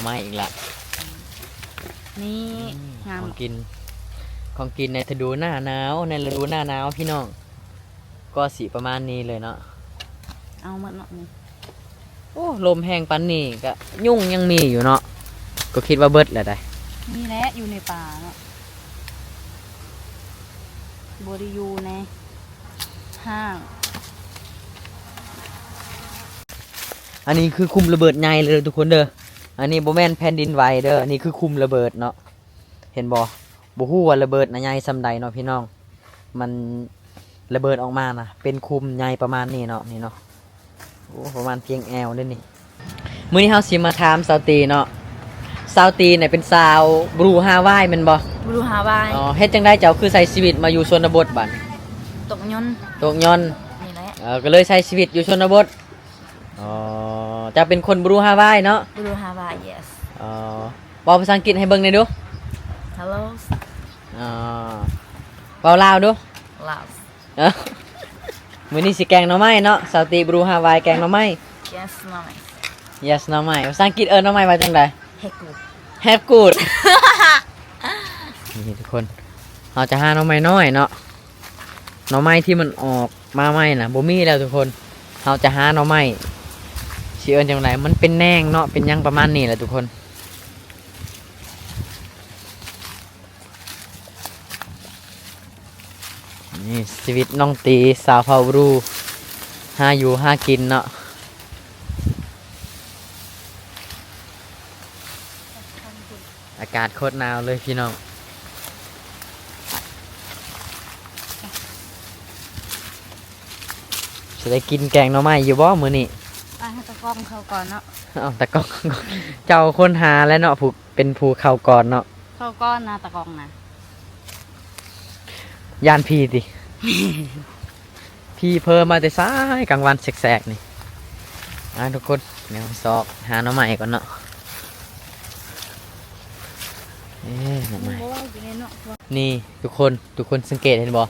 ມາອີກລະ. ນີ້ ອືມ ງາມ ຂອງກິນ ຂອງກິນໃນຖະດູໜ້າໜາວ ໃນລະດູໜ້າໜາວພີ່ນ້ອງ ກໍຊິປະມານນີ້ເລີຍເນາະ. ເອົາໝົດເນາະນີ້. ໂອ້ ລົມແຮງປານນີ້ກະຍຸງຍັງມີຢູ່ເນາະ ກໍຄິດວ່າເບິດແລ້ວໃດ໋. ນີ້ແຫຼະຢູ່ໃນປ່າເນາະ ບໍ່ໄດ້ຢູ່ໃນຫ້າງ. ອັນນີ້ຄືຄຸມລະເບີດໃຫຍ່ເລີຍທຸກຄົນເດີ. ອັນນີ້ບໍ່ແມ່ນແຜ່ນດິນໄຫວເດີ ອັນນີ້ຄືຄຸມລະເບີດເນາະ. ເຫັນບໍ່? ບໍ່ຮູ້ວ່າລະເບີດນະໃຫຍ່ສ່ຳໃດເນາະພີ່ນ້ອງ. ມັນລະເບີດອອກມານະ ເປັນຄຸມໃຫຍ່ປະມານນີ້ເນາະ ນີ້ເນາະ. ໂອ້ ປະມານພຽງແອວເດ້ນີ້. ມື້ນີ້ເຮົາຊິມາຖາມສາວຕີເນາະ. ສາວຕີນີ້ເປັນສາວບຣູຮາວາຍແມ່ນບໍ່? ບຣູຮາວາຍ. ອໍ ເຮັດຈັ່ງໃດເຈົ້າຄືໃຊ້ຊີວິດມາຢູ່ຊົນນະບົດບາດນີ້? ຕົກຍົນ. ຕົກຍົນ. ນີ້ແຫຼະ. ເອີ ກໍເລີຍໃຊ້ຊີວິດຢູ່ຊົນນະບົດ. ອໍ ເຈົ້າເປັນຄົນບຣູຮາວາຍເນາະ? ບຣູຮາວາຍ yes. ອໍ ເວົ້າພາສາອັງກິດໃຫ້ເບິ່ງແດ່ດູ. Hello. ອໍ ເວົ້າລາວດູ. ລາວ. ເອີ ມື້ນີ້ຊິແກງໜໍ່ໄມ້ເນາະ ສາວຕີບຣູຮາວາຍແກງໜໍ່ໄມ້. Yes ໜໍ່ໄມ້. Yes ໜໍ່ໄມ້. ພາສາອັງກິດເອີ້ນໜໍ່ໄມ້ວ່າຈັ່ງໃດ? Hepgood. Hepgood. ນີ້ທຸກຄົນ ເຮົາຈະຫາໜໍ່ໄມ້ນ້ອຍເນາະ. ໜໍ່ໄມ້ທີ່ມັນອອກມາໃໝ່ນະ ບໍ່ມີແລ້ວທຸກຄົນ. ເຮົາຈະຫາໜໍ່ໄມ້ ຊິເອີ້ນຈັ່ງໃດ? ມັນເປັນແໜງເນາະ ເປັນຫຍັງປະມານນີ້ແຫຼະທຸກຄົນ. ນີ້ຊີວິດນ້ອງຕີ ສາວເຜົ່າບຣູ ຫາຢູ່ຫາກິນເນາະ. ອາກາດໂຄດໜາວເລີຍພີ່ນ້ອງ. ຊິໄດ້ກິນແກງໜໍ່ໄມ້ຢູ່ບໍ່ມື້ນີ້? ໄປຫາຕາກ້ອງເຂົາກ່ອນເນາະ. ເອົາຕາກ້ອງ ເຈົ້າຄົນຫາແຫຼະເນາະ ຜູ້ ເປັນຜູ້ເຂົ້າກ່ອນເນາະ. ເຂົ້າກ່ອນນະຕາກ້ອງນະ. ຢ້ານຜີຕິ? ຜີເພີມາແຕ່ສາຍກາງວັນແສກໆນີ້. ອ່າ ທຸກຄົນ ດຽວຊອກຫາໜໍ່ໄມ້ກ່ອນເນາະ. ເອີ ໜໍ່ໄມ້. ໂອ້ຍ ຢູ່ໃນເນາະ. ນີ້ທຸກຄົນ ທຸກຄົນສັງເກດເຫັນບໍ່?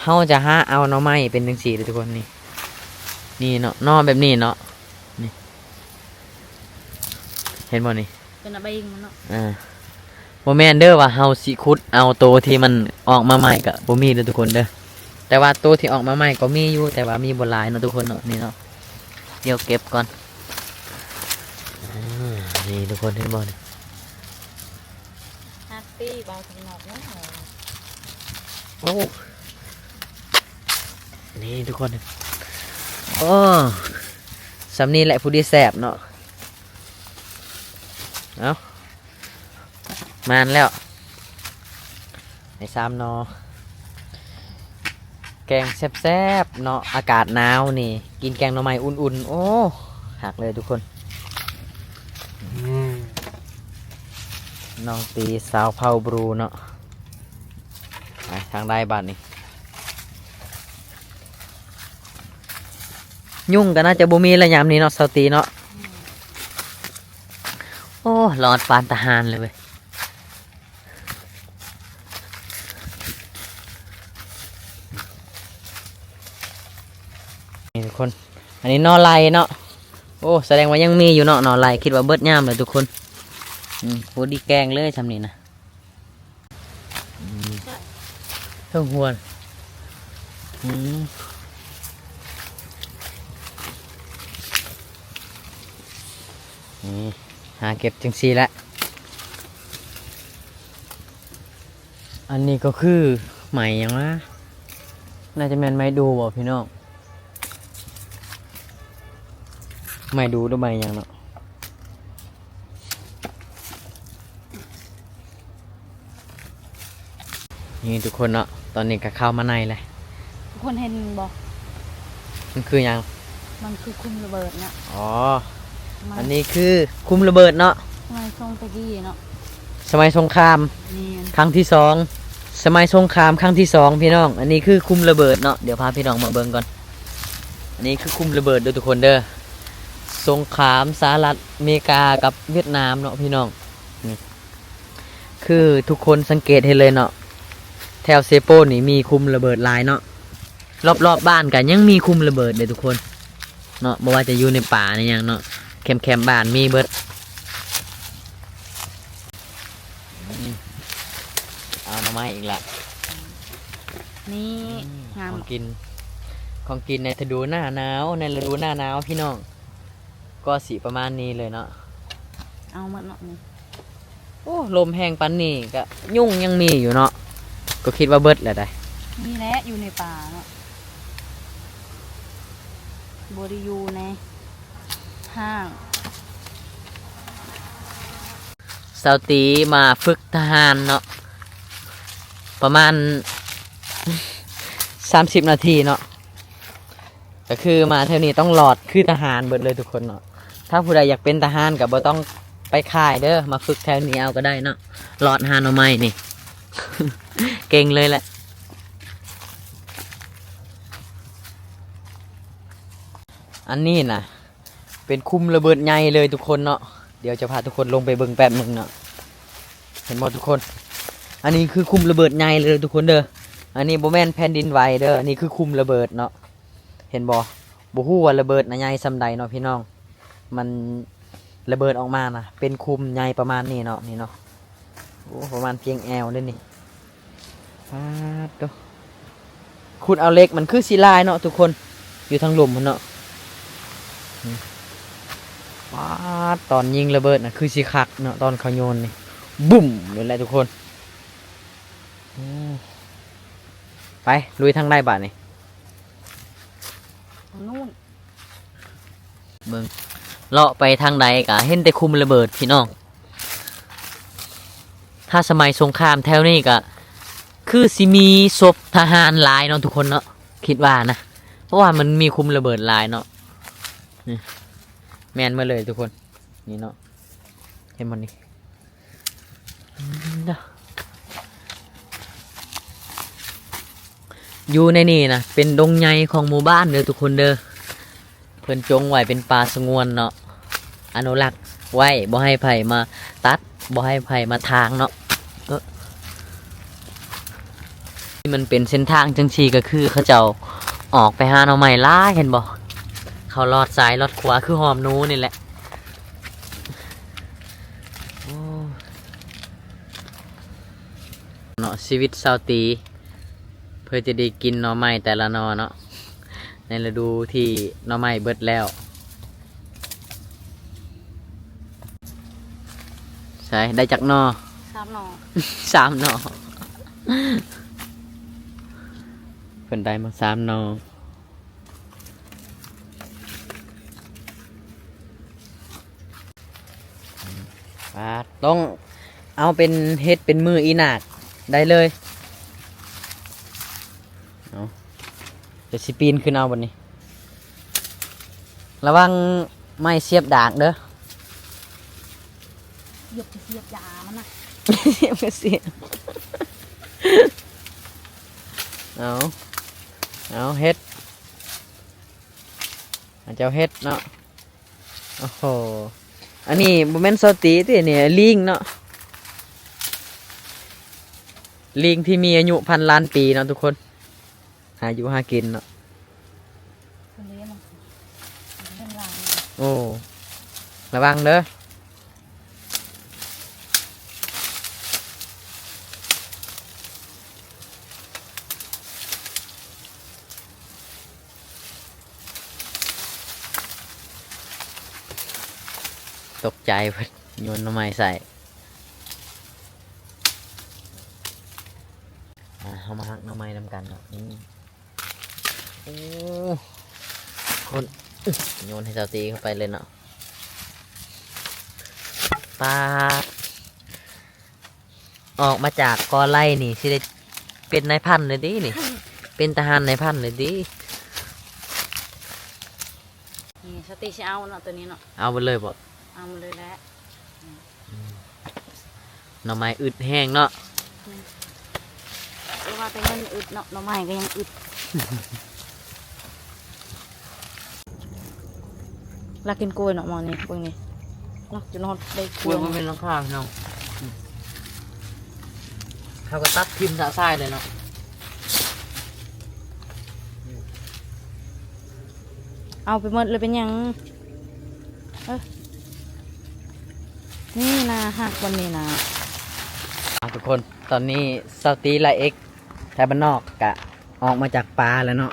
ເຮົາຈະຫາເອົາໜໍ່ໄມ້ເປັນຈັ່ງຊີ້ເດີທຸກຄົນ ນີ້ ນີ້ເນາະ ໜໍ່ແບບນີ້ເນາະ ນີ້ ເຫັນບໍ່ນີ້? ເປັນອະເບັງມັນເນາະ. ອ່າ ບໍ່ແມ່ນເດີວ່າເຮົາຊິຂຸດເອົາໂຕທີ່ມັນອອກມາໃໝ່ ກະບໍ່ມີເດີທຸກຄົນເດີ. ແຕ່ວ່າໂຕທີ່ອອກມາໃໝ່ກໍມີຢູ່ ແຕ່ວ່າມີບໍ່ຫຼາຍເນາະທຸກຄົນເນາະ. ນີ້ເນາະ ດຽວເກັບກ່ອນ. ອ່າ ນີ້ທຸກຄົນເຫັນບໍ່ນີ້? ຮັກຕີບ່າວຂ້າງນອກເນາະ. ໂອ້ ນີ້ທຸກຄົນ ໂອ້ ສ່ຳນີ້ແຫຼະຜູ້ດີແຊບເນາະ. ເອົາ ມາແລ້ວ ໄດ້ສາມໜໍ່ ແກງແຊບໆເນາະ. ອາກາດໜາວນີ້ ກິນແກງໜໍ່ໄມ້ອຸ່ນໆ ໂອ້ ຄັກເລີຍທຸກຄົນ. ອືມ ນ້ອງຕີສາວເຜົ່າບຣູເນາະ. ໄປທາງໃດບາດນີ້? ຍຸງກໍໜ້າຈະບໍ່ມີລະຍາມນີ້ເນາະ ສາວຕີເນາະ. ໂອ້ ລອດປານຕາຫານເລີຍເວີຍ. ນີ້ທຸກຄົນ ອັນນີ້ໜໍ່ໄລ່ເນາະ. ໂອ້ ສະແດງວ່າຍັງມີຢູ່ເນາະ ໜໍ່ໄລ່. ຄິດວ່າເບິດຍາມແລ້ວທຸກຄົນ. ອືມ ພໍດີແກງເລີຍຊ່ຳນີ້ນະ. ອືມ ເທິງຫົວ. ອືມ ນີ້ ຫາເກັບຈັ່ງຊີ້ແຫຼະ. ອັນນີ້ກໍຄືໄມ້ຫຍັງວະ? ໜ້າຈະແມ່ນໄມ້ດູ່ບໍ່ພີ່ນ້ອງ? ໄມ້ດູ່ ຫຼືໄມ້ຫຍັງເນາະ? ນີ້ທຸກຄົນເນາະ ຕອນນີ້ກໍເຂົ້າມາໃນແລ້ວ. ທຸກຄົນເຫັນບໍ່? ມັນຄືຫຍັງ? ມັນຄືຄຸມລະເບີດເນາະ. ອໍ ມັນ ອັນນີ້ຄືຄຸມລະເບີດເນາະ ສະໄໝສົງແຕ່ກີ້ເນາະ ສະໄໝສົງຄາມ. ແມ່ນ ຄັ້ງທີສອງ ສະໄໝສົງຄາມຄັ້ງທີສອງ ພີ່ນ້ອງ. ອັນນີ້ຄືຄຸມລະເບີດເນາະ ດຽວພາພີ່ນ້ອງມາເບິ່ງກ່ອນ. ອັນນີ້ຄືຄຸມລະເບີດເດີທຸກຄົນເດີ ສົງຄາມສະຫະລັດອາເມລິກາກັບຫວຽດນາມເນາະ ພີ່ນ້ອງ. ນີ້ ຄືທຸກຄົນສັງເກດເຫັນເລີຍເນາະ ແຖວເຊໂປນນີ້ມີຄຸມລະເບີດຫຼາຍເນາະ. ລອບໆບ້ານກໍຍັງມີຄຸມລະເບີດເດ້ທຸກຄົນເນາະ ບໍ່ວ່າຈະຢູ່ໃນປ່າໃນຫຍັງເນາະ ແຄມໆບ້ານມີເບິດ. ອີກລະ. ນີ້ ອືມ ງາມ ຂອງກິນ ຂອງກິນໃນຖະດູໜ້າໜາວ ໃນລະດູໜ້າໜາວພີ່ນ້ອງ ກໍຊິປະມານນີ້ເລີຍເນາະ. ເອົາໝົດເນາະນີ້. ໂອ້ ລົມແຮງປານນີ້ກະຍຸງຍັງມີຢູ່ເນາະ ກໍຄິດວ່າເບິດແລ້ວໃດ໋. ນີ້ແຫຼະຢູ່ໃນປ່າເນາະ ບໍ່ໄດ້ຢູ່ໃນຫ້າງ. ສາວຕີມາຝຶກທະຫານເນາະ ປະມານສາມສິບນາທີເນາະ. ກໍຄືມາແຖວນີ້ຕ້ອງຫຼອດຄືທະຫານເບິດເລີຍທຸກຄົນເນາະ. ຖ້າຜູ້ໃດຢາກເປັນທະຫານກໍບໍ່ຕ້ອງໄປຄ້າຍເດີ ມາຝຶກແຖວນີ້ເອົາກໍໄດ້ເນາະ. ຫຼອດຫາໜໍ່ໄມ້ນີ້ ເກັ່ງເລີຍແຫຼະ. ອັນນີ້ນະ ເປັນຄຸມລະເບີດໃຫຍ່ເລີຍທຸກຄົນເນາະ. ດຽວຈະພາທຸກຄົນລົງໄປເບິ່ງແປັບໜຶ່ງເນາະ. ເຫັນບໍ່ທຸກຄົນ? ອັນນີ້ຄືຄຸມລະເບີດໃຫຍ່ເລີຍທຸກຄົນເດີ. ອັນນີ້ບໍ່ແມ່ນແຜ່ນດິນໄຫວເດີ ອັນນີ້ຄືຄຸມລະເບີດເນາະ. ເຫັນບໍ່? ບໍ່ຮູ້ວ່າລະເບີດນະໃຫຍ່ສ່ຳໃດເນາະພີ່ນ້ອງ. ມັນລະເບີດອອກມານະ ເປັນຄຸມໃຫຍ່ປະມານນີ້ເນາະ ນີ້ເນາະ. ໂອ້ ປະມານພຽງແອວເດ້ນີ້. ປາດໂທ້ ຂຸດເອົາເຫຼັກ ມັນຄືຊິຫຼາຍເນາະທຸກຄົນ ຢູ່ທາງລຸ່ມພຸ້ນເນາະ. ອືມ ປາດ ຕອນຍິງລະເບີດນະ ຄືຊິຄັກເນາະ ຕອນເຂົາໂຍນນີ້ ບຸ້ມ ໂດນແຫຼະທຸກຄົນ. ໂອ້ ໄປລຸຍທາງໃດບາດນີ້? ທາງໂນ້ນ. ເບິ່ງ ເລາະໄປທາງໃດກະເຫັນແຕ່ຄຸມລະເບີດພີ່ນ້ອງ. ຖ້າສະໄໝສົງຄາມແຖວນີ້ກະຄືຊິມີສົບທະຫານຫຼາຍເນາະທຸກຄົນເນາະ ຄິດວ່ານະ ເພາະວ່າມັນມີຄຸມລະເບີດຫຼາຍເນາະ. ນີ້ ແມ່ນໝົດເລີຍທຸກຄົນ ນີ້ເນາະ ເຫັນບໍ່ນີ້? ຢູ່ໃນນີ້ນະ ເປັນດົງໃຫຍ່ຂອງໝູ່ບ້ານເດີທຸກຄົນເດີ. ເພິ່ນຈົງໄວ້ເປັນປ່າສະຫງວນເນາະ ອະນຸລັກໄວ້ ບໍ່ໃຫ້ໃຜມາຕັດ ບໍ່ໃຫ້ໃຜມາຖາງເນາະ. ເອີ ທີ່ມັນເປັນເສັ້ນທາງຈັ່ງຊີ້ ກໍຄືເຂົາເຈົ້າອອກໄປຫາໜໍ່ໄມ້ຫຼາຍ ເຫັນບໍ່? ເຂົາລອດຊ້າຍລອດຂວາ ຄືຫອມໜູນີ້ແຫຼະ. ໂອ້ ເນາະ ຊີວິດຊາວຕີ ເພື່ອຈະໄດ້ກິນໜໍ່ໄມ້ແຕ່ລະໜໍ່ເນາະ ໃນລະດູທີ່ໜໍ່ໄມ້ເບິດແລ້ວ. ໃສ ໄດ້ຈັກໜໍ່? ສາມໜໍ່. ສາມໜໍ່ ເພິ່ນໄດ້ມາສາມໜໍ່. ປາດ ຕ້ອງເອົາເປັນ ເຮັດເປັນມືອີໜາກໄດ້ເລີຍ. ເອົາ ດຽວຊິປີນຂຶ້ນເອົາບັດນີ້ ລະວັງໄມ້ສຽບດາກເດີ. ຢາໄປສຽບຢາມັນນະ ສຽບກໍສຽບ. ເອົາ ເອົາ ເຮັດ ເຈົ້າເຮັດເນາະ. ໂອ້ໂຫ ອັນນີ້ບໍ່ແມ່ນຊາວຕີຕິ ນີ້ລີງເນາະ ລີງທີ່ມີອາຍຸພັນລ້ານປີເນາະທຸກຄົນ ຫາຢູ່ຫາກິນເນາະ. ໂອ້ ລະວັງເດີ. ຕົກໃຈເພິ່ນໂຍນໜໍ່ໄມ້ໃສ່. ອ່າ ເຮົາມາຫັກໜໍ່ໄມ້ນຳກັນເນາະ. ນີ້ ໂອ້ ຄົນ ໂຍນໃຫ້ສາວຕີເຂົ້າໄປເລີຍເນາະ. ປາດ ອອກມາຈາກກໍໄລ່ນີ້ ຊິໄດ້ເປັນນາຍພັນເລີຍຕິນີ້? ເປັນທະຫານນາຍພັນເລີຍຕິ? ນີ້ ສາວຕີຊິເອົາເນາະ ໂຕນີ້ເນາະ. ເອົາເບິດເລີຍບໍ່? ເອົາໝົດເລີຍແຫຼະ. ອືມ ໜໍ່ໄມ້ອຶດແຮງເນາະ. ແມ່ນ ແຕ່ວ່າແຕ່ເງິນອຶດເນາະ ໜໍ່ໄມ້ກໍຍັງອຶດ. ລັກກິນກ້ວຍເນາະ ໝໍນີ້ ເບິ່ງນີ້ ລັກຈົນຮອດໄດ້ ກ້ວຍບໍ່ແມ່ນຫຼັງຄາພີ່ນ້ອງ. ເຮົາກໍຕັດຖິ້ມຊະຊາຍເລີຍເນາະ. ເອົາໄປໝົດເລີຍເປັນຫຍັງ? ເອີ ນີ້ນາ ຫັກບ່ອນນີ້ນາ. ເອົາ ທຸກຄົນ ຕອນນີ້ຊາວຕີ ແລະ ເອັກ ໄທບ້ານນອກກະອອກມາຈາກປ່າແລ້ວເນາະ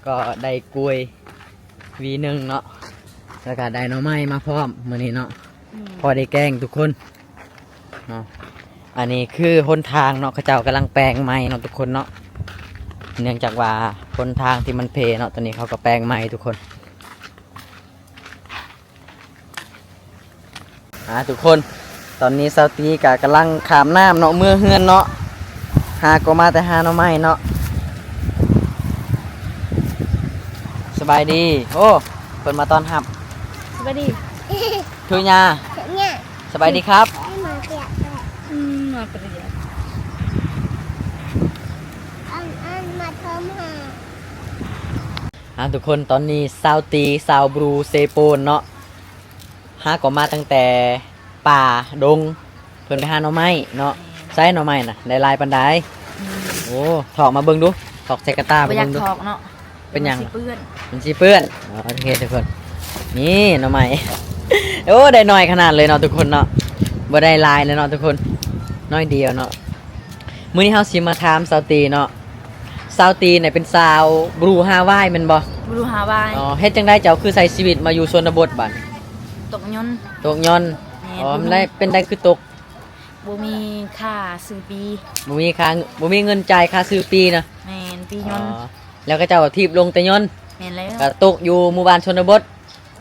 ກໍໄດ້ກ້ວຍຫວີໜຶ່ງເນາະ ແລ້ວກະໄດ້ໜໍ່ໄມ້ມາພ້ອມມື້ນີ້ເນາະ ອືມ ພໍໄດ້ແກງທຸກຄົນເນາະ. ອັນນີ້ຄືຫົນທາງເນາະ ເຂົາເຈົ້າກຳລັງແປງໃໝ່ເນາະທຸກຄົນເນາະ ເນື່ອງຈາກວ່າຫົນທາງທີ່ມັນເພເນາະ ຕອນນີ້ເຂົາກໍແປງໃໝ່ທຸກຄົນ. ອ່າ ທຸກຄົນ ຕອນນີ້ຊາວຕີກະກຳລັງຂ້າມນ້ຳເນາະ ເມືອເຮືອນເນາະ ຫາກໍມາແຕ່ຫາໜໍ່ໄມ້ເນາະ. ສະບາຍດີ ໂອ້ ເພິ່ນມາຕ້ອນຮັບ ສະບາຍດີ ທຸຍາ ສະບາຍດີຄັບ ອືມ ມາປະຢັດ ອັນ ອັນມາເທີມຫາ ອ່າ ທຸກຄົນ ຕອນນີ້ຊາວຕີ ຊາວບຣູເຊໂປນເນາະ ຫາກໍມາຕັ້ງແຕ່ປ່າດົງ ເພິ່ນໄປຫາໜໍ່ໄມ້ເນາະ ໃສ່ໜໍ່ໄມ້ນະ ໄດ້ຫຼາຍປານໃດ? ອືມ ໂອ້ ຖອກມາເບິ່ງດູ ຖອກໃສ່ກະຕ່າ ບໍ່ຢາກ ເບິ່ງດູ ຖອກເນາະ ເປັນຫຍັງ? ມັນຊິເປື້ອນ ມັນຊິເປື້ອນ ອໍ ໂອເຄທຸກຄົນ ນີ້ໜໍ່ໄມ້ ໂອ້ ໄດ້ໜ້ອຍຂະໜາດເລີຍເນາະທຸກຄົນເນາະ ບໍ່ໄດ້ຫຼາຍເລີຍເນາະທຸກຄົນ ໜ້ອຍດຽວເນາະ. ມື້ນີ້ເຮົາຊິມາຖາມສາວຕີເນາະ ສາວຕີນີ້ເປັນສາວບຣູຮາວາຍແມ່ນບໍ່? ບຣູຮາວາຍ ອໍ ເຮັດຈັ່ງໃດເຈົ້າຄືໃຊ້ຊີວິດມາຢູ່ຊົນນະບົດບາດນີ້? ຕົກຍົນ ຕົກຍົນ ແມ່ນ ອໍ ບໍ່ມີ ໄດ້ ເປັນໃດຄືຕົກ? ບໍ່ມີຄ່າຊື້ປີ້ ບໍ່ມີຄ່າ ບໍ່ມີເງິນຈ່າຍຄ່າຊື້ປີ້ນະ ແມ່ນ ປີ້ຍົນ ອໍ ແລ້ວເຂົາເຈົ້າຖີບລົງແຕ່ຍົນ ແມ່ນແລ້ວ ກໍຕົກຢູ່ໝູ່ບ້ານຊົນນະບົດ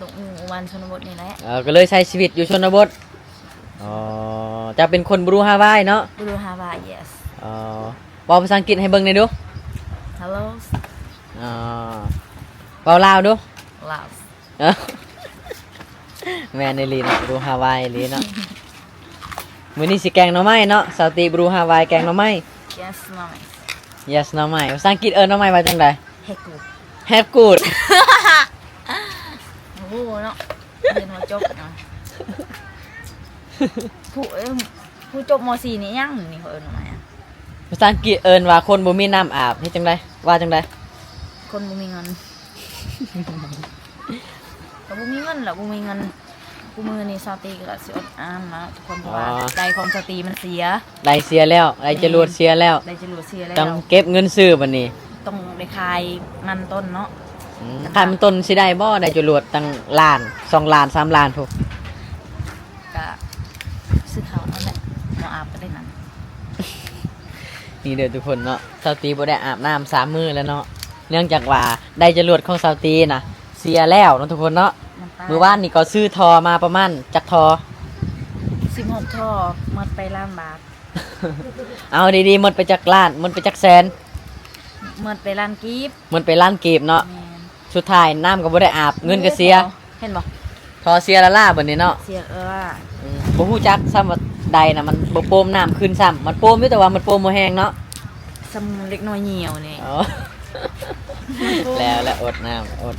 ຕົກຢູ່ໝູ່ບ້ານຊົນນະບົດນີ້ແຫຼະ ເອີ ກໍເລີຍໃຊ້ຊີວິດຢູ່ຊົນນະບົດ ອໍ ເຈົ້າເປັນຄົນບຣູຮາວາຍເນາະ ບຣູຮາວາຍ yes ອໍ ເວົ້າພາສາອັງກິດໃຫ້ເບິ່ງແດ່ດູ Hello ອໍ ເວົ້າລາວດູ Love ແມ່ນອີ່ຫຼີເນາະ ບຣູຮາວາຍອີ່ຫຼີເນາະ ມື້ນີ້ຊິແກງໜໍ່ໄມ້ເນາະ ສາວຕີບຣູຮາວາຍແກງໜໍ່ໄມ້ Yes ໜໍ່ໄມ້ Yes ໜໍ່ໄມ້ ພາສາອັງກິດເອີ້ນໜໍ່ໄມ້ວ່າຈັ່ງໃດ? ແຮກກູດ ແຮກກູດ ໂອ້ໂຫເນາະ ຮຽນມາຈົບເນາະ ຜູ້ ເອີ້ນ ຜູ້ຈົບ ມ.ສີ່ ນີ້ຫຍັງນີ້ ເຂົາເອີ້ນວ່າຫຍັງ? ພາສາອັງກິດເອີ້ນວ່າຄົນບໍ່ມີນ້ຳອາບ ເຮັດຈັ່ງໃດ? ວ່າຈັ່ງໃດ? ຄົນບໍ່ມີເງິນ ກໍບໍ່ມີເງິນແຫຼະ ບໍ່ມີເງິນ ຄູ່ມື້ນີ້ສາວຕີກໍຊິອົດອາບນ້ຳເນາະທຸກຄົນ ເພາະວ່າ ອໍ ໄດຂອງສາວຕີມັນເສຍ ໄດເສຍແລ້ວ ໄດຈະຫຼວດເສຍແລ້ວ ອືມ ໄດຈະຫຼວດເສຍແລ້ວ ຕ້ອງເກັບເງິນຊື້ບັດນີ້ ຕ້ອງໄດ້ຂາຍມັນຕົ້ນເນາະ ອືມ ຂາຍມັນຕົ້ນຊິໄດ້ບໍ່? ໄດ້ຈະຫຼວດຕັ້ງລ້ານ ສອງລ້ານ ສາມລ້ານພຸ້ນ ກະຊື້ເຂົ້ານັ້ນແຫຼະ ບໍ່ອາບກໍໄດ້ນັ້ນ ນີ້ເດີທຸກຄົນເນາະ ສາວຕີບໍ່ໄດ້ອາບນ້ຳສາມມື້ແລ້ວເນາະ ເນື່ອງຈາກວ່າໄດ້ຈະຫຼວດຂອງສາວຕີນະເສຍແລ້ວເນາະທຸກຄົນເນາະ ມື້ວານນີ້ກໍຊື້ທໍ່ມາປະມານຈັກທໍ່? ສິບຫົກທໍ່ ໝົດໄປລ້ານບາດ ເອົາດີໆ ໝົດໄປຈັກລ້ານ? ໝົດໄປຈັກແສນ? ໝົດໄປລ້ານກີບ ໝົດໄປລ້ານກີບເນາະ ແມ່ນ ສຸດທ້າຍນ້ຳກໍບໍ່ໄດ້ອາບ ເງິນກໍເສຍ ເຫັນບໍ່? ທໍ່ເສຍລ້າໆ ບັດນີ້ເນາະ ເສຍລ້າ ອືມ ບໍ່ຮູ້ຈັກຊ້ຳວ່າໃດນະ ມັນບໍ່ໂປ່ມນ້ຳຂຶ້ນຊ້ຳ ມັນໂປ່ມຢູ່ ແຕ່ວ່າມັນໂປ່ມບໍ່ແຮງເນາະ ສ່ຳເດັກນ້ອຍຍ່ຽວນີ້ ອໍ ແລ້ວ ແລ້ວ ອົດນ້ຳ ອົດ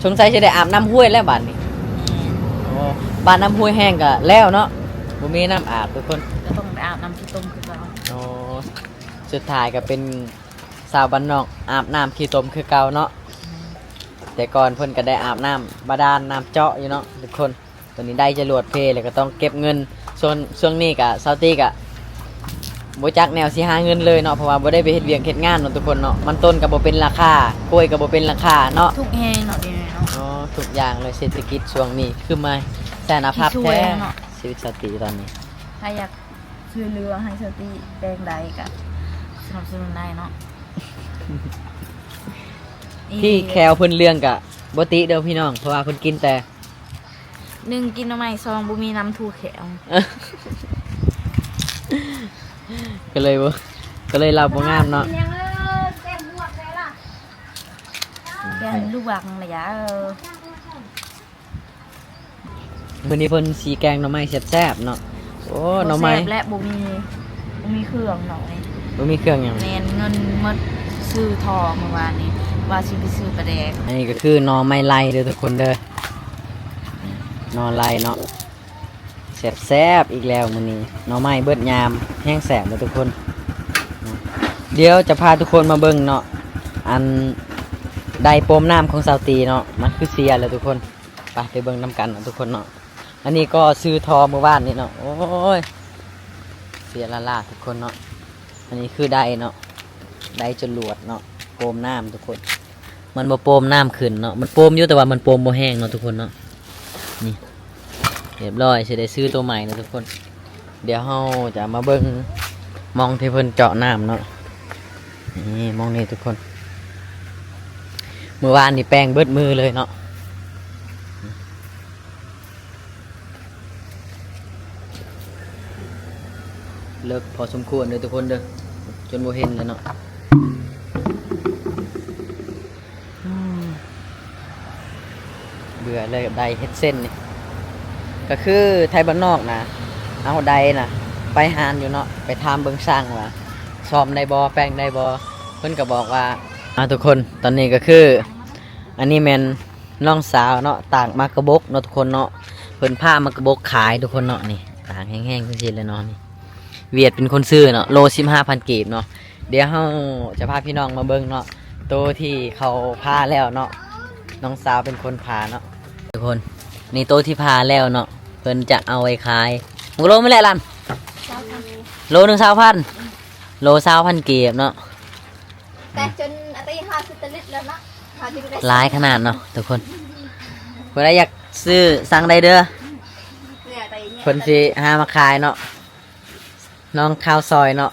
ສົງໄສຊິໄດ້ອາບນ້ຳຫ້ວຍແລ້ວບາດນີ້ ແມ່ນ ໂອ້ ບາດນ້ຳຫ້ວຍແຫ້ງກໍແລ້ວເນາະ ບໍ່ມີນ້ຳອາບທຸກຄົນ ກໍຕ້ອງໄປອາບນ້ຳຂີ້ຕົມຄືເກົ່າ ໂອ້ ສຸດທ້າຍກໍເປັນ ຊາວບ້ານນອກອາບນ້ຳຂີ້ຕົມຄືເກົ່າເນາະ ແມ່ນ ແຕ່ກ່ອນເພິ່ນກໍໄດ້ອາບນ້ຳບາດານ ນ້ຳເຈາະຢູ່ເນາະທຸກຄົນ ຕອນນີ້ໄດ້ຈະຫຼວດເພ ແລ້ວກໍຕ້ອງເກັບເງິນ ຊ່ວງ ຊ່ວງນີ້ກໍ ຊາວຕີກໍບໍ່ຈັກແນວຊິຫາເງິນເລີຍເນາະ ເພາະວ່າບໍ່ໄດ້ໄປເຮັດວຽກເຮັດງານເນາະທຸກຄົນເນາະ ມັນຕົ້ນກໍບໍ່ເປັນລາຄາ ກ້ວຍກໍບໍ່ເປັນລາຄາເນາະ ທຸກແຮງເນາະ ດຽວນີ້ເນາະ ອໍ ທຸກຢ່າງເລີຍ ເສດຖະກິດຊ່ວງນີ້ຄືມາສານະພັບແທ້ ຊີວິດຊາວຕີຕອນນີ້ ໃຜຢາກ ຊ່ວຍເຫຼືອໃຫ້ສາວຕີແປງໄດ້ກະສະໜັບສະໜູນໄດ້ເນາະ ທີ່ແຂ້ວເພິ່ນເຫຼືອງກະບໍ່ຕິເດີພີ່ນ້ອງ ເພາະວ່າເພິ່ນກິນແຕ່ ໜຶ່ງ ກິນໜໍ່ໄມ້ ສອງ ບໍ່ມີນ້ຳຖູແຂ້ວ ກໍເລີຍບໍ່ ກໍເລີຍເລົ່າບໍ່ງາມເນາະ ແກງລູກບັກລະຢາ ເອີ ມື້ນີ້ເພິ່ນຊິແກງໜໍ່ໄມ້ແຊບໆເນາະ ໂອ້ ໜໍ່ໄມ້ ບໍ່ແຊບແລະ ບໍ່ມີ ບໍ່ມີເຄື່ອງເນາະ ບໍ່ມີເຄື່ອງຫຍັງ ແມ່ນ ເງິນໝົດຊື້ທໍ່ມື້ວານນີ້ ວ່າຊິໄປຊື້ປາແດກ ອັນນີ້ກໍຄືໜໍ່ໄມ້ໄລ່ເດີທຸກຄົນເດີ ໜໍ່ໄລ່ເນາະ ແຊບໆອີກແລ້ວມື້ນີ້ ໜໍ່ໄມ້ເບິດຍາມ ແຮງແຊບເດີທຸກຄົນ ດຽວຈະພາທຸກຄົນມາເບິ່ງເນາະ ອັນ ໄດ້ໂປ່ມນ້ຳຂອງສາວຕີເນາະ ມັນຄືເສຍແລ້ວທຸກຄົນ ໄປ ໄປເບິ່ງນຳກັນເນາະທຸກຄົນເນາະ ອັນນີ້ກໍຊື້ທໍ່ມື້ວານນີ້ເນາະ ໂອ້ຍ ເສຍຫຼ້າໆ ທຸກຄົນເນາະ. ອັນນີ້ຄືໄດເນາະ ໄດຈະຫຼວດເນາະ ໂປມນ້ຳທຸກຄົນ. ມັນບໍ່ໂປມນ້ຳຂຶ້ນເນາະ ມັນໂປມຢູ່ ແຕ່ວ່າມັນໂປມບໍ່ແຮງເນາະທຸກຄົນເນາະ. ນີ້ ຮຽບຮ້ອຍ ຊິໄດ້ຊື້ໂຕໃໝ່ເນາະທຸກຄົນ. ດຽວເຮົາຈະມາເບິ່ງໝ່ອງທີ່ເພິ່ນເຈາະນ້ຳເນາະ. ນີ້ໝ່ອງນີ້ທຸກຄົນ ມື້ວານນີ້ແປງເບິດມືເລີຍເນາະ. ເລິກພໍສົມຄວນເດີທຸກຄົນເດີ ຈົນບໍ່ເຫັນແລ້ວເນາະ. ອືມ ເບື່ອເລີຍກັບໄດເຮັດເສັ້ນນີ້ ກໍຄືໄທບ້ານນອກນະ ເອົາໄດນະໄປຮ້ານຢູ່ເນາະ ໄປຖາມເບິ່ງຊ່າງວ່າ ສ້ອມໄດ້ບໍ່ ແປງໄດ້ບໍ່ ເພິ່ນກໍບອກວ່າ ອ່າ ທຸກຄົນ ຕອນນີ້ກໍຄື ອັນນີ້ແມ່ນ ນ້ອງສາວເນາະ ຕາກໝາກກະບົກເນາະທຸກຄົນເນາະ. ເພິ່ນຜ່າໝາກກະບົກຂາຍທຸກຄົນເນາະ. ນີ້ຕາກແຫ້ງໆ ຈັ່ງຊີ້ແຫຼະເນາະ. ນີ້ຫວຽດເປັນຄົນຊື້ເນາະ ໂລສິບຫ້າພັນກີບເນາະ. ດຽວເຮົາຈະພາພີ່ນ້ອງມາເບິ່ງເນາະ ໂຕທີ່ເຂົາຜ່າແລ້ວເນາະ ນ້ອງສາວເປັນຄົນຜ່າເນາະທຸກຄົນ. ນີ້ໂຕທີ່ຜ່າແລ້ວເນາະ ເພິ່ນຈະເອົາໄວ້ຂາຍ. ໝາກໂລແມ່ນແຫຼະຫຼັນ ຊາວພັນ ໂລໜຶ່ງຊາວພັນ ໂລຊາວພັນກີບເນາະ. ແຕ່ຈົນອາຕິຫ້າສິບຕະລິດແລ້ວເນາະ ເຮົາຈຶ່ງໄດ້ຫຼາຍຂະໜາດເນາະທຸກຄົນ. ຜູ້ໃດຢາກຊື້ສັ່ງໄດ້ເດີ ເພິ່ນຊິຫາມາຂາຍເນາະ. ນ້ອງຄາວຊອຍເນາະ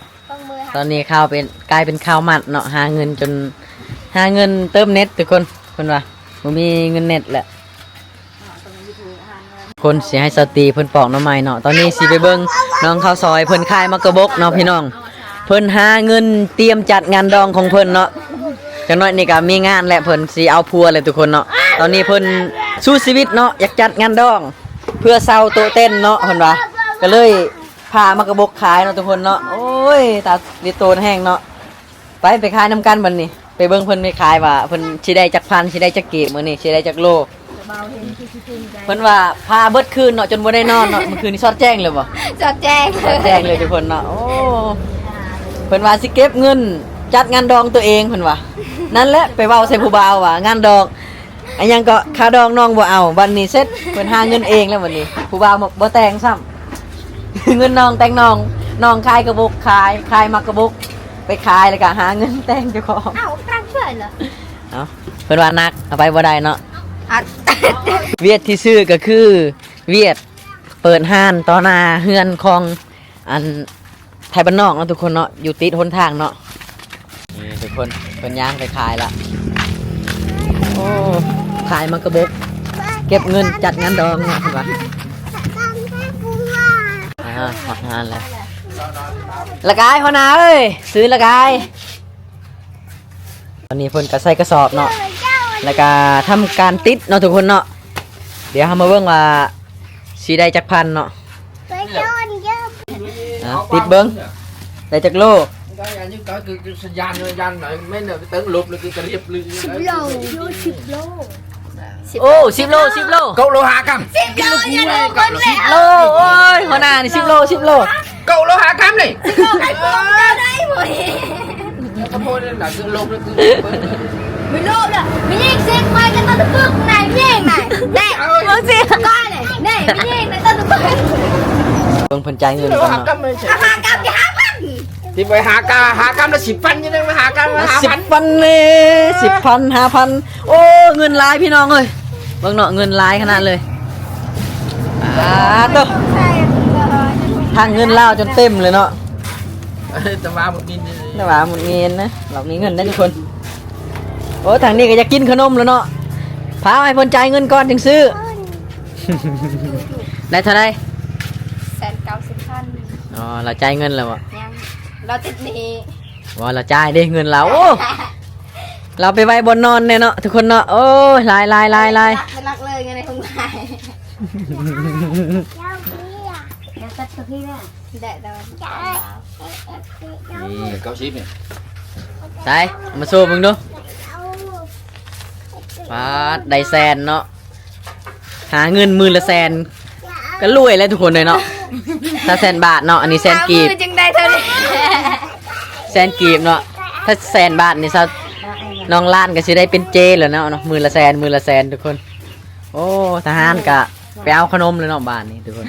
ຕອນນີ້ຄາວເປັນ ກາຍເປັນຄາວມັດເນາະ ຫາເງິນຈົນ ຫາເງິນເຕີມເນັດທຸກຄົນ. ເພິ່ນວ່າບໍ່ມີເງິນເນັດແລ້ວ. ຄົນຊິໃຫ້ສາວຕີເພິ່ນປອກໜໍ່ໄມ້ເນາະ. ຕອນນີ້ຊິໄປເບິ່ງນ້ອງຄາວຊອຍເພິ່ນຂາຍໝາກກະບົກເນາະພີ່ນ້ອງ. ເພິ່ນຫາເງິນຕຽມຈັດງານດອງຂອງເພິ່ນເນາະ. ຈັກໜ້ອຍນີ້ກໍມີງານແລ້ວ ເພິ່ນຊິເອົາຜົວແລ້ວທຸກຄົນເນາະ. ຕອນນີ້ເພິ່ນສູ້ຊີວິດເນາະ ຢາກຈັດງານດອງເພື່ອເຊົ່າໂຕະເຕັ້ນເນາະ ເພິ່ນວ່າ ກໍເລີຍຜ່າໝາກກະບົກຂາຍເນາະທຸກຄົນເນາະ. ໂອ້ຍ ຕາລິໂຕນແຮງເນາະ. ໄປ ໄປຂາຍນຳກັນບັດນີ້ ໄປເບິ່ງເພິ່ນໄປຂາຍວ່າເພິ່ນຊິໄດ້ຈັກພັນ ຊິໄດ້ຈັກກີບ ມື້ນີ້ຊິໄດ້ຈັກໂລ. ເພິ່ນວ່າຜ່າເບິດຄືນເນາະ ຈົນບໍ່ໄດ້ນອນເນາະ. ມື້ຄືນນີ້ຊອດແຈ້ງເລີຍບໍ່? ຊອດແຈ້ງ ຊອດແຈ້ງເລີຍທຸກຄົນເນາະ. ໂອ້ ເພິ່ນວ່າຊິເກັບເງິນຈັດງານດອງຕົວເອງ ເພິ່ນວ່າ. ນັ້ນແຫຼະ ໄປເວົ້າໃສ່ຜູ້ບ່າວວ່າງານດອງ ອັນຫຍັງເກາະ ຄ່າດອງນ້ອງບໍ່ເອົາ. ບັດນີ້ເສັດ ເພິ່ນຫາເງິນເອງແລ້ວບັດນີ້ ຜູ້ບ່າວບໍ່ແຕ່ງຊ້ຳ. ເງິນນ້ອງແຕ່ງນ້ອງ ນ້ອງຂາຍກະບົກ ຂາຍ ຂາຍໝາກກະບົກ ໄປຂາຍແລ້ວກໍຫາເງິນແຕ່ງເຈົ້າຂອງ. ເອົາ ເພິ່ນວ່າໜັກ ເອົາໄປບໍ່ໄດ້ເນາະ. ຫວຽດທີ່ຊື້ກໍຄືຫວຽດເປີດຮ້ານຕໍ່ໜ້າເຮືອນຂອງ ອັນ ໄທບ້ານນອກເນາະທຸກຄົນເນາະ ຢູ່ຕິດຫົນທາງເນາະ. ນີ້ທຸກຄົນ ເພິ່ນຍ່າງໄປຂາຍລະ. ໂອ້ ຂາຍໝາກກະບົກ ເກັບເງິນຈັດງານດອງເນາະ ເພິ່ນວ່າ. ອ່າ ຮອດຮ້ານແລ້ວ ລະກາຍ ຫົວໜ້າເອີຍ ຊື້ລະກາຍ. ຕອນນີ້ເພິ່ນກໍໃສ່ກະສອບເນາະ ແລ້ວກໍທຳການຕິດເນາະທຸກຄົນເນາະ. ດຽວເຮົາມາເບິ່ງວ່າຊິໄດ້ຈັກພັນເນາະ. ອ່າ ຕິດເບິ່ງ ໄດ້ຈັກໂລ? ສິບໂລ ໂອ້ ສິບໂລ ສິບໂລ ເກົ້າໂລຫ້າກຳ ສິບໂລ ໂອ້ຍ ຫົວໜ້ານີ້ ສິບໂລ ສິບໂລ ເກົ້າໂລຫ້າກຳນີ້. ເບິ່ງເພິ່ນຈ່າຍເງິນກ່ອນເນາະ. ຫ້າກຳ ຫ້າພັນ ຊິໄປຫາກາ ຫາກຳລະສິບພັນ ຍັງໄດ້ມາຫາກຳລະຫ້າພັນ ສິບພັນເດ້ ສິບພັນ ຫ້າພັນ. ໂອ້ ເງິນຫຼາຍພີ່ນ້ອງເອີຍ ເບິ່ງເນາະ ເງິນຫຼາຍຂະໜາດເລີຍ. ອ່າ ໂຕ ທັງເງິນລາວຈົນເຕັມເລີຍເນາະ. ແຕ່ວ່າໝົດເງິນ ແຕ່ວ່າໝົດເງິນນະ ລາວມີເງິນໄດ້ທຸກຄົນ. ໂອ້ ທາງນີ້ກໍຢາກກິນຂະໜົມແລ້ວເນາະ ພາໃຫ້ເພິ່ນຈ່າຍເງິນກ່ອນຈຶ່ງຊື້. ໄດ້ເທົ່າໃດ? ແສນເກົ້າສິບພັນ. ອໍ ລາວຈ່າຍເງິນແລ້ວບໍ່? ຍັງ ລາວຕິດໜີ້. ວ່າລາວຈ່າຍເດ້ເງິນລາວ. ໂອ້ ລາວໄປໄວ້ບ່ອນນອນແນ່ເນາະທຸກຄົນເນາະ. ໂອ້ຍ ຫຼາຍໆໆໆ ຫຼັກເລີຍ ເງິນໃນຖົງຫຼາຍ. ນີ້ ເກົ້າສິບນີ້ ໃສ່ ເອົາມາໂຊເບິ່ງດູ. ປາດ ໄດ້ແສນເນາະ ຫາເງິນມື້ລະແສນ ກໍລວຍແລ້ວທຸກຄົນເລີຍເນາະ. ຖ້າແສນບາດເນາະ ອັນນີ້ແສນກີບ ຫາມື້ຈຶ່ງໄດ້ເທົ່ານີ້ ແສນກີບເນາະ. ຖ້າແສນບາດນີ້ຊະ ນ້ອງລ້ານກໍຊິໄດ້ເປັນເຈແລ້ວເນາະ ມື້ລະແສນ ມື້ລະແສນທຸກຄົນ. ໂອ້ ທະຫານກະໄປເອົາຂະໜົມເລີຍເນາະ ບາດນີ້ທຸກຄົນ.